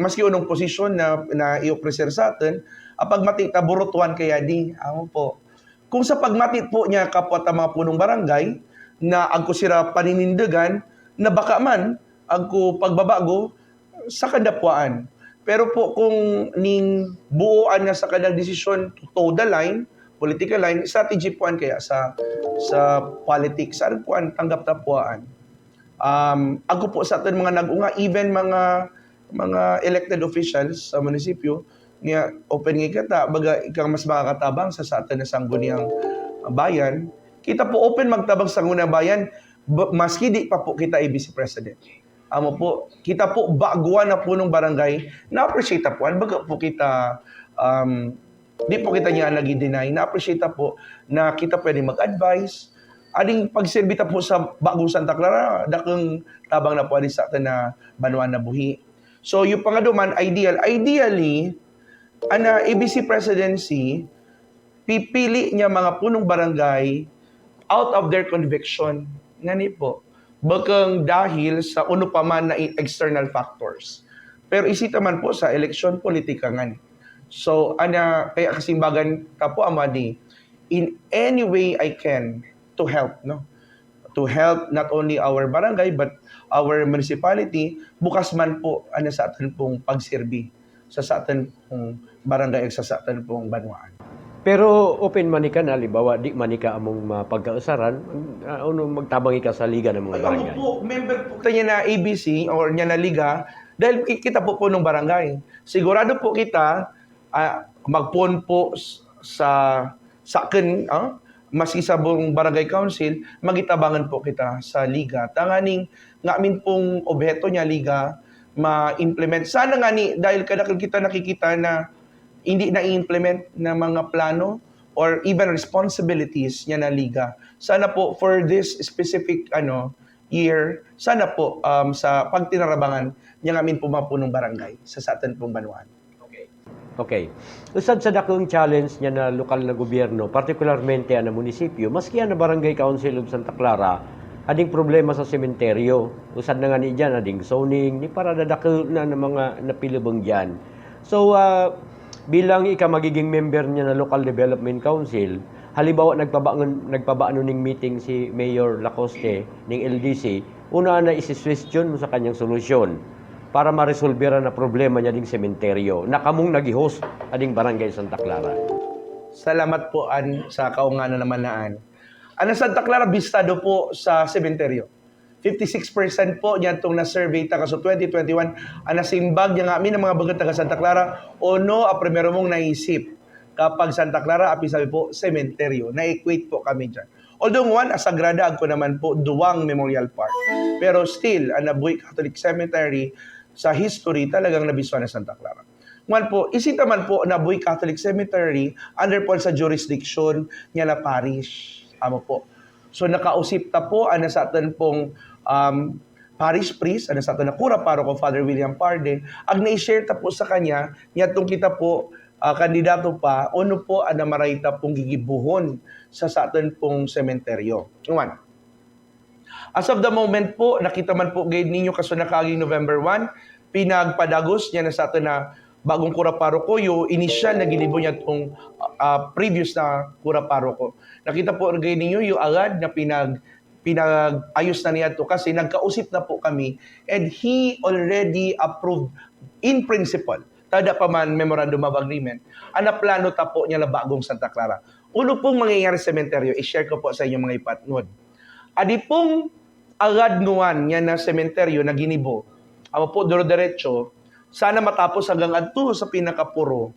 maski onong posisyon na, na i-offer sa atun, ah, pagmati ta, burutuan kaya di. Amo po. Kung sa pagmati po niya kapwa ta mga punong barangay, na agko sira paninindegan, na baka man, agko pagbabago, sakanda po an. Pero po kung ning buoan na sakandang desisyon to toe the line, political line, strategy po an kaya sa, sa politics, aru po an, tanggap ta po an. Um, agko po sa atun mga nag-unga, even mga, mga elected officials sa munisipyo, nga open nga kata, baga ika mas makakatabang sa, sa atun na Sangguniang Bayan. Kita po open magtabang sa Sangguniang Bayan, ba-, maski di pa po kita ABC president. Amo po, kita po baguan na punong barangay, na-appreciate ta po, baga po kita, um, di po kita niya nagi-deny, na-appreciate ta po na kita pwede mag-advise. Ading pagserbi ta po sa bagong Santa Clara, dakung tabang na po adi sa atun na banwa na buhi. So, yu pangaduman, ideal. Ideally, ana ABC presidency, pipili niya mga punong barangay out of their conviction. Ngani po, bakung dahil sa unu pa man na i-, external factors. Pero isita man po sa eleksyon politika ngani. So, ana, kaya kasimbagan ta po, amo di, in any way I can to help, no? To help not only our barangay, but our municipality, bukas man po, ana, sa atun pong pagserbi sa, sa atun pong barangay, sa, sa atun pong banwaan. Pero open man ika na, halimbawa, di man ika among mapagkausaran, ah, unu, magtabang ika sa Liga ng mga Ay, Barangay? Amo po, member po kita niya na ABC or niya na Liga, dahil ki-, kita po punong barangay. Sigurado po kita, ah, magpoon po s-, sa, sakun, ah, maski sa buong barangay council, magitabangan po kita sa Liga. Tanganing, ngamin pong obheto niya Liga, ma-implement. Sana ngani, dahil kadakul kita nakikita na hindi na-implement na mga plano or even responsibilities niya na Liga. Sana po, for this specific, ano, year, sana po, um, sa pagtinarabangan niya ngamin po mga punong barangay sa, sa atun pong banwaan. Okay. Okay. Usad sa dakung challenge niya na lokal na gobyerno, partikularmente ana munisipyo, maski ana Barangay Council of Santa Clara, ading problema sa sementeryo. Usad na ngani diyan, ading zoning, ni para dadakul na, na mga napilubung diyan. So, ah, bilang ika magiging member niya na Local Development Council, halimbawa nagpabaon, nagpabaon ning meeting si Mayor Lacoste ning LDC, unu ana i-suggestion mo sa kanyang solusyon para maresolbe ran a problema niya ding sementeryo na kamung nagi-host a ding Barangay Santa Clara? Salamat po, an, sa kaunganan naman naan. Ana Santa Clara, bistado po sa sementeryo. Fifty-six percent po niyan tong na-survey ta kaso twenty twenty-one, ana simbag niya ngamin a mga bagun taga Santa Clara, unu a primero mong naisip kapag Santa Clara, apisabi po, sementeryo. Na-equate po kami diyan. Although nguan, a sagrada agko naman po, Duwang Memorial Park. Pero still, ana buhi Catholic Cemetery, sa history, talagang nabisuan na Santa Clara. Nguan po, isita man po na buhi Catholic Cemetery, under po sa jurisdiction niya na parish. Amo po. So, nakausip ta po, ana sa atun pong, um, parish priest, ana sa atun na kura paroko, Father William Parde, ag na-share ta po sa kanya, niya tong kita po, ah, kandidato pa, unu po, ana maray ta pong gigibuhon sa, sa atun pong sementeryo. Nguan. As of the moment po, nakita man po gaid ninyo kaso nakaaging November one, pinagpadagos niya na sa atun na bagong kura paroko, yu inisyal na ginibo niya tong, ah, previous na kura paroko. Nakita po gaid ninyo, yu agad na pinag-, pinag-ayos na niya to kasi nagkausip na po kami and he already approved in principle. Tada pa man memorandum of agreement. Ana plano ta po niya na bagong Santa Clara. Unu pong mangyayari sa sementeryo, i-share ko po sa inyo mga ipatnod. Adi pong agad nguan niya na sementeryo na ginibo. Amo po, dire-diretso, sana matapos hanggang adto sa pinakapuro.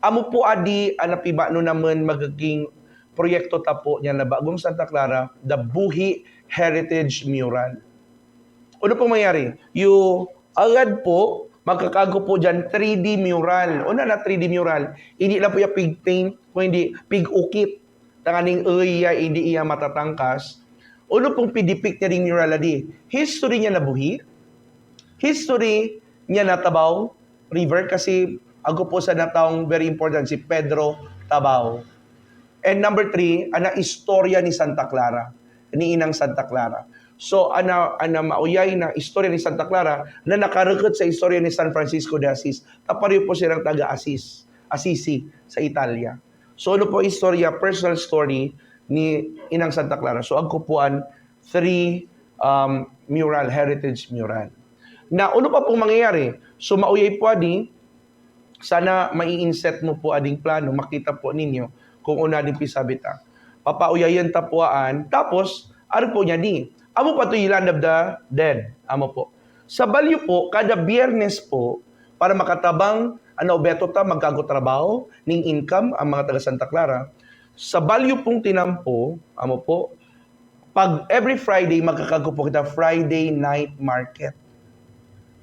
Amo po adi, ana pibano naman magiging proyekto ta po niya na bagong Santa Clara, the Buhi Heritage Mural. Unu pong mangyayari? Yu agad po, magkakago po diyan three D mural. Unu na three D mural? Hindi lang po iya pig-paint, kung hindi, pig-ukit. Tanganing iya, hindi iya matatangkas. Unu pong pidepict niya ding mural adi? History niya na buhi, history niya na tabaw, River kasi agku po sana taong very important si Pedro Tabao. And number three, ana istorya ni Santa Clara, ni Inang Santa Clara. So, ana, ana maoyay na istorya ni Santa Clara na nakareket sa istorya ni San Francisco de Assis. Ta pareho po silang taga Assis, Assisi sa Italia. So, ano po istorya, personal story ni Inang Santa Clara? So, agku po an three, um, mural, heritage mural. Na ano pa pong mangyayari? So, maoyay po adi, sana mai-insert mo po ading plano, makita po ninyo kung ano ading pisabit a. Papaoyayan ta po an, tapos, ano po niya di? Amo pa to i Land of the Dead, amo po. Sa Baguio po, kada Biyernes po, para makatabang, ana, obheto ta, magkago trabaho, ning income, ang mga taga Santa Clara. Sa Baguio pong tinampo, amo po, pag every Friday, magkakago po kita Friday night market.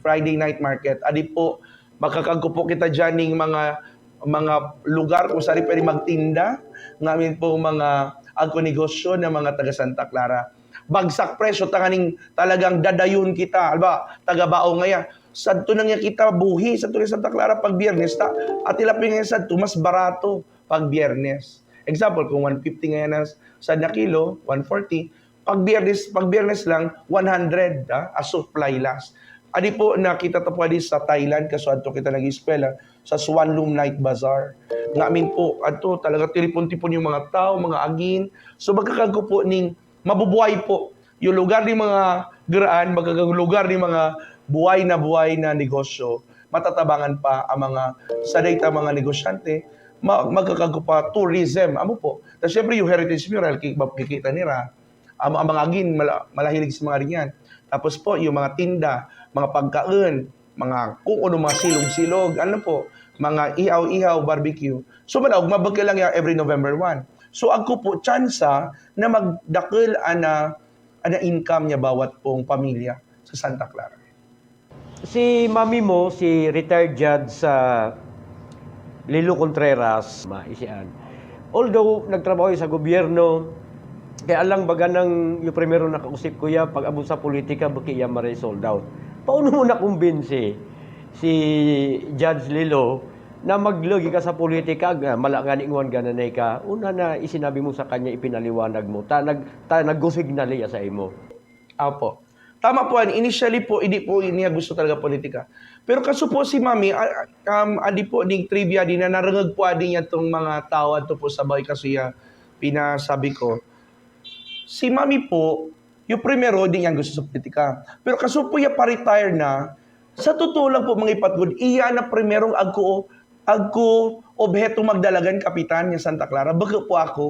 Friday night market. Adi po, magkakago po kita diyan ning mga, mga lugar kung saan pwede magtinda. Ngamin po mga agku negosyo na mga taga Santa Clara. Bagsak presyo, tanganing talagang dadayun kita. Alba, taga Bao ngaya. Sadto na ngaya kita buhi, sadto na Santa Clara pag Biyernes, ta. Ati la pin ngaya sadto, mas barato pag Biyernes. Example, kung one fifty ngaya na sa na kilo, one forty, pag Biyernes, pag Biyernes lang, one hundred, ah, a supply las. Adi po, nakita ta po adi sa Thailand, kaso adto kita nag-eskwela, sa Swan Lum Night Bazaar. Ngamin po, adto talaga tipon-tipon yung mga tao, mga agin. So, magkakago po ning mabubuhay po. Yung lugar ning mga geraan, magkakago lugar ning mga buhay na buhay na negosyo. Matatabangan pa ang mga, sa dayta mga negosyante, ma-, magkakago pa tourism, amo po. Tas syempre, yung heritage mural, ki-, makikita nira. Ang, ang mga agin, mala-, malahilig sa mga ganyan. Tapos po, yung mga tinda, mga pagkain, mga kung ano, mga silog-silog, ano po, mga ihaw-ihaw, barbecue. So, manaog, mabakal lang yan every November one. So, agku po, tsansa na magdakil ana, ana income niya bawat pong pamilya sa Santa Clara. Si mami mo, si retired Judge, ah, Lilo Contreras, ma, isian. Although nagtrabaho ya sa gobyerno, kaya alang baga nang yu primero na kausip ko ya, pag-abot sa politika, bukut ya maray sold out. Paano mo nakumbinsi si Judge Lilo na maglagi ka sa politika, ga-, mala ngani nguan ga nanay ka, una na isinabi mo sa kanya, ipinaliwanag mo, ta nag-, ta nag-go signal ya sa imo? Apo. Tama po, an, initially po, hindi po niya gusto talaga politika. Pero kaso po si Mami, a-, um, adi po ding trivia din na narengeg po adi niya tong mga tao adto po sa Bawi, kaso ya pinasabi ko. Si Mami po, yung primero, di niya gusto sa politika. Pero kaso po ya pa-retire na, sa totoo lang po, mga ipatngod, iya na primerong agku, agku obhetong magdalagan kapitan ya Santa Clara, bukut po ako.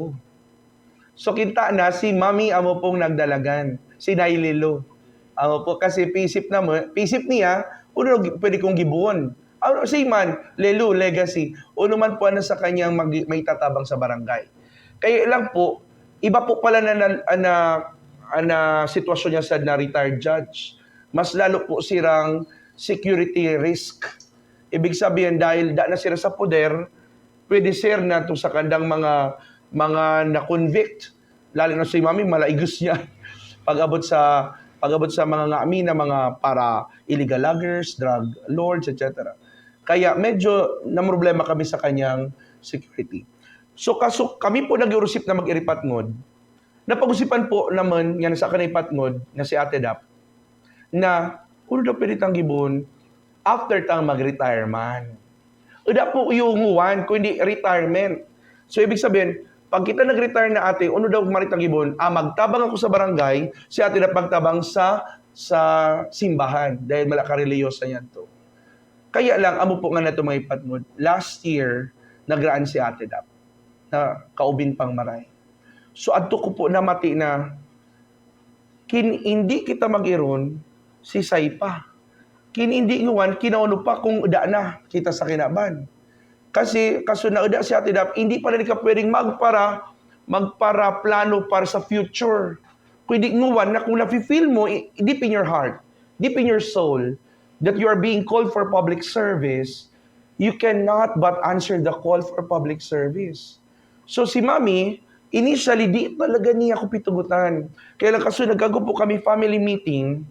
So, kinta na si Mami amo pong nagdalagan, si Nay Lilo. Amo po, kasi pisip naman, pisip niya, unu gi-, pwede kong giboon. Ano, si man, Lilo, legacy. Unu man po ana sa kanyang mag-, maitatabang sa barangay. Kaya lang po, iba po pala na, na, na, na sitwasyon niya sa na retired judge. Mas lalo po sirang security risk. Ibig sabihin, dahil da na sira sa poder, pwede, sir, na to sa kandang mga, mga na-convict, lalo na si Mami, malaigus niya. Pag-abot sa, pag-abot sa mga ngami na mga para illegal loggers, drug lords, et cetera. Kaya medyo namroblema kami sa kanyang security. So, kaso kami po nag-iurusip na mag-iripatngod, napag-usipan po naman niya na sa kanipatngod na si Ate Dap, na, unu daw pwede tang giboon after tang mag-retire man. Eda po yung nguan, kundi retirement. So, ibig sabihin, pag kita nag-retire na, ate, unu daw mari tang giboon? Ah, magtabang ako sa barangay, si Ate Dap magtabang sa, sa simbahan, dahil mala karelihiyosa niyan to. Kaya lang, amo po nga na to, mga ipatngod, last year, nagraan si Ate Dap na kaubin pang maray. So, adto ko po namati na kin indi kita mag-iron, sisay pa. Kin indi nguan, kinaunu pa kung eda na kita sa kinaban. Kasi, kaso na eda si Ate Dap, indi pala di ka pwedeng magpara-, magparaplano para sa future. Kundi nguan na kung nafi-feel mo, i-, deep in your heart, deep in your soul, that you are being called for public service, you cannot but answer the call for public service. So, si Mami, initially, di talaga niya ako pitugutan. Kaya lang, kaso nagkago po kami family meeting,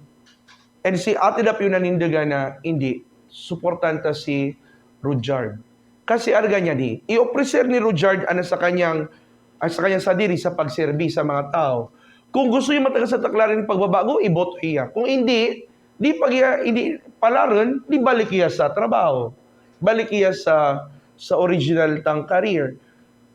and si Ate Dap yung nanindigan na, hindi. suportahan ta si Rujard. Kasi arga niya di, i-ofrecer ni Rujard ana sa kaniyang, ana sa kaniyang sadiri sa pagserbi sa mga tao. Kung gusto niya mga taga-Santa Clara nin pagbabago, iboto iya. Kung indi, di pag iya, indi palarun, di balik iya sa trabaho. Balik iya sa, sa original tang career.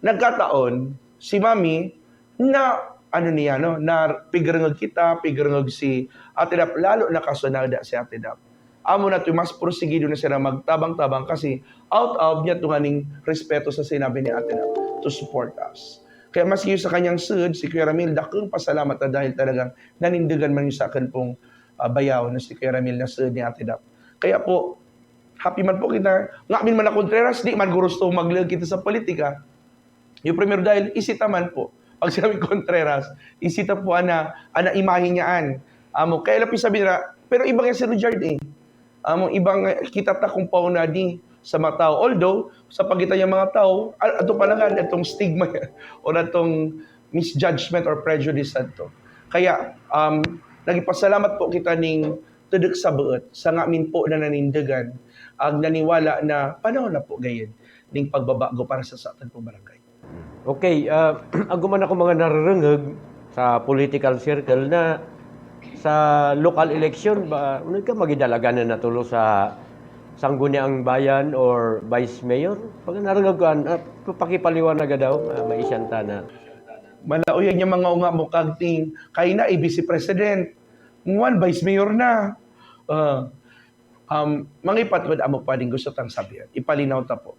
Nagkataon, si Mami, na, ano niya, no, na pigrengeg kita, pigrengeg si Ate Dap, lalo na kaso na da si Ate Dap. Amo na to mas porsigido na sira magtabang-tabang kasi out of niya to nganing respeto sa sinabi ni Ate Dap to support us. Kaya maski sa kaniyang sud, si Kuya Ramil, dakong pasalamat na dahil talagang nanindigan man yu sa akin pong, ah, bayaw na si Kuya Ramil na sud ni Ate Dap. Kaya po, happy man po kita. Ngamin man a kontreras, di man gurusto maglaeg kita sa politika. Yu primero dahil, isita man po. Pag sinabing kontreras, isita po ana, ana imahe niyaan. Amo, kaya la pisabi nira, pero ibang ya si Rujard e. Amo, ibang, eh, kita ta kung pauna di sa mga tao. Although, sa pagitan niyang mga tao, a-, ato pa la ngan, atong stigma o atong misjudgment or prejudice ato. Kaya, um, nagipasalamat po kita ning tudok sa buut, sa ngamin po na nanindigan, ag naniwala na panahon na po gayin ning pagbabago para sa, sa atin pong barangay. Okay, ah, aguman ako mga nararengeg sa political circle na sa local election ba, unod ka magidalaganan na tulo sa Sangguniang Bayan or Vice Mayor? Pag narengeg ko, ah, pakipaliwanag daw, ah, maisyan ta na. Malauyag niya mga unga mo kagting, kaina i-Vice President, ngwan Vice Mayor na. Ah, Um, mga ipatngon, amo po ading gusto tang sabihan. Ipalinaw ta po.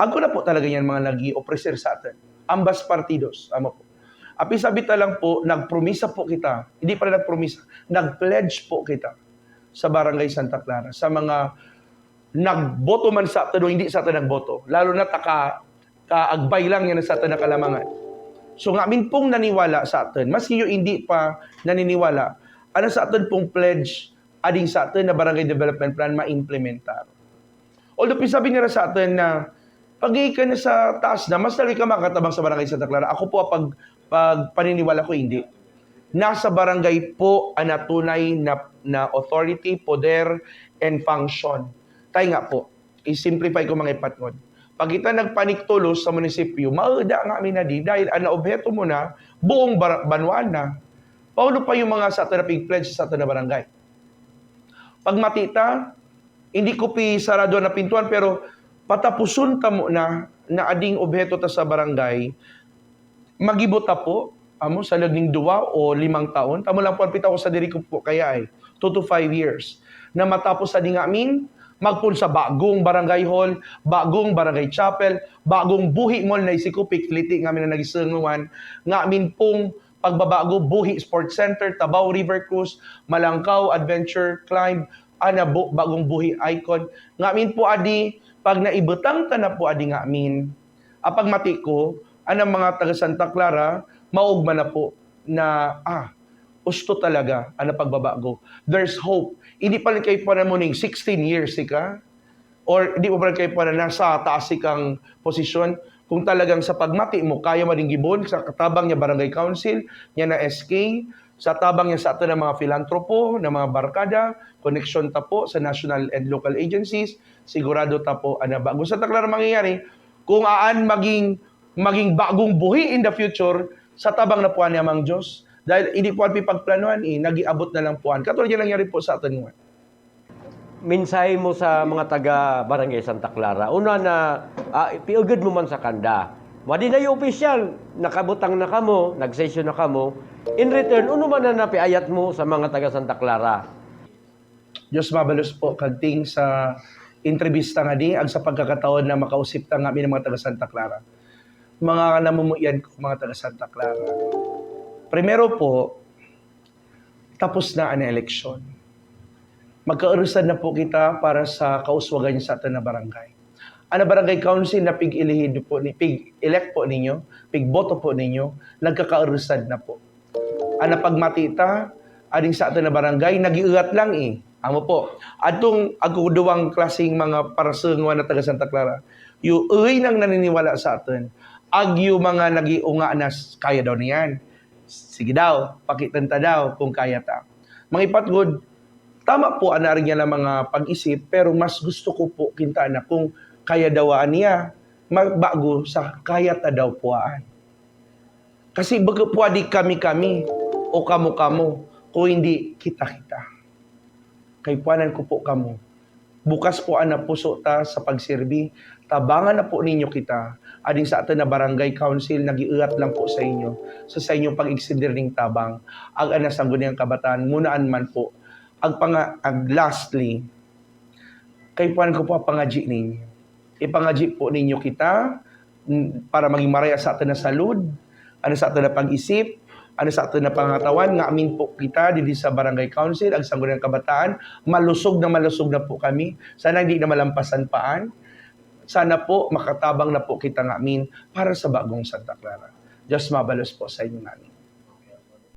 Ago na po talaga niyan mga nag-i-ofrecer sa atin. Ambas partidos, amo po. Api sabi ta lang po, nagpromisa po kita. Hindi pala nagpromisa, nag-pledge po kita sa Barangay Santa Clara, sa mga nagboto man sa atin o hindi sa atin nagboto. Lalo na taka, kaagbay lang yan sa atin na kalamangan. So ngamin pong naniwala sa atin, maski yu hindi pa naniniwala, ano sa atin pong pledge ading sa atin na barangay development plan maimplementar. Although pisabi nira sa atin na pag-iika na sa taas na, mas lalo ka makatabang sa barangay Santa Clara. Ako po, pag, pag paniniwala ko, hindi. Nasa barangay po ang tunay na, na authority, poder, and function. Tayo nga po, i-simplify ko mga ipatngon. Pag kita nagpanik tulos sa munisipyo, maeda ngamin na di, dahil ang obheto mo na, buong bar-, banwaan na. Paano pa yung mga sa atin na pig-pledge sa atin na barangay? Pagmati ta, hindi ko pi sarado na pintuan, pero patapusun ta muna na ading obheto ta sa barangay, magibo ta po, amo, sa laeg ning duwa o limang taon, tamo lang po, pita ko sa diri ko po kaya ay, two to five years, na matapos sa di ngamin, magpun sa bagong barangay hall, bagong barangay chapel, bagong buhi mall na isiko, pikliti ngamin na nagisenguan, ngamin pong pagbabago, Buhi Sports Center, Tabaw River Cruise, Malangkaw Adventure Climb, ana bu-, bagong Buhi Icon. Ngamin po adi, pag naibutang ta na po adi ngamin, a pagmati ko, ana mga taga Santa Clara, maugma na po na, ah, usto talaga, ana pagbabago. There's hope. Hindi pa rin kayo pa namuning sixteen years, ika? Or di mo pa rin kayo pa na nasa taas ikang posisyon? Kung talagang sa pagmati mo, kaya mo ding gibon sa katabang niya barangay council, niya na S K, sa tabang niya sa atin na mga filantropo, na mga barkada, koneksyon ta po sa national and local agencies, sigurado ta po, ana, bago sa takla na mangyayari, kung aan maging, maging bagong buhi in the future, sa tabang na po ani Amang Diyos. Dahil hindi po pi pagplanuhan, eh, nag-iabot na lang po an. Katulad niya nangyari po sa atin nga. Mensahe mo sa mga taga Barangay Santa Clara. Una na, ah, piugud mo man sa kanda. Madi na yu opisyal, nakabutang na kamo, nag-session na kamo. In return, unu man na piayat mo sa mga taga Santa Clara? Diyos mabalos po, kagting sa entrevista nga di, ag sa pagkakataon na makausip ta ngamin mga taga Santa Clara. Mga namumuyan ko, mga taga Santa Clara. Primero po, tapos na an eleksyon. Magkaurusan na po kita para sa kauswagan sa atin na barangay. Ana barangay council na pig-ilihid po ni, pig-elect po ninyo, pigboto po ninyo, nagkakaurusan na po. Ana pagmati ta, ading sa atin na barangay, nag-iugat lang eh. Amo po. Adtong agkuduwang klaseng mga parasengwa na taga Santa Clara. Yu uy nang naniniwala sa atin. Ag yu mga nag-iunga na s-, kaya daw niyan. Sige daw, pakiten ta daw kung kaya ta. Mangipat gud, Tama po an aring iyan a mga pag-isip, pero mas gusto ko po kintaan a kung kaya daw an iya, ma-, bago sa kaya ta daw po an. Kasi baka po adi kami-kami o kamo-kamo, kung hindi kita-kita. Kaipuanan ko po kamo. Bukas po an puso ta sa pagserbi. Tabangan na po ninyo kita. Ading sa atun a barangay council, nag-iirat lang po sa inyo. Sa, sa inyong pag-extender ning tabang. Ag-ana Sangguniang Kabataan, ngunaan man po. Ag panga-, ag lastly, kaipuanan ko po a pangadyi ninyo. Ipangadyi po ninyo kita, mm, para maging maraya sa atun a salud, ano sa atun a pag-isip, ano sa atun a pangatawan, nga amin po kita didi sa Barangay Council, ag Sangguniang Kabataan, malusog na malusog na po kami. Sana hindi na malampasan pa an. Sana po makatabang na po kita nga amin para sa bagong Santa Clara. Diyos mabalos po sa inyo nga amin.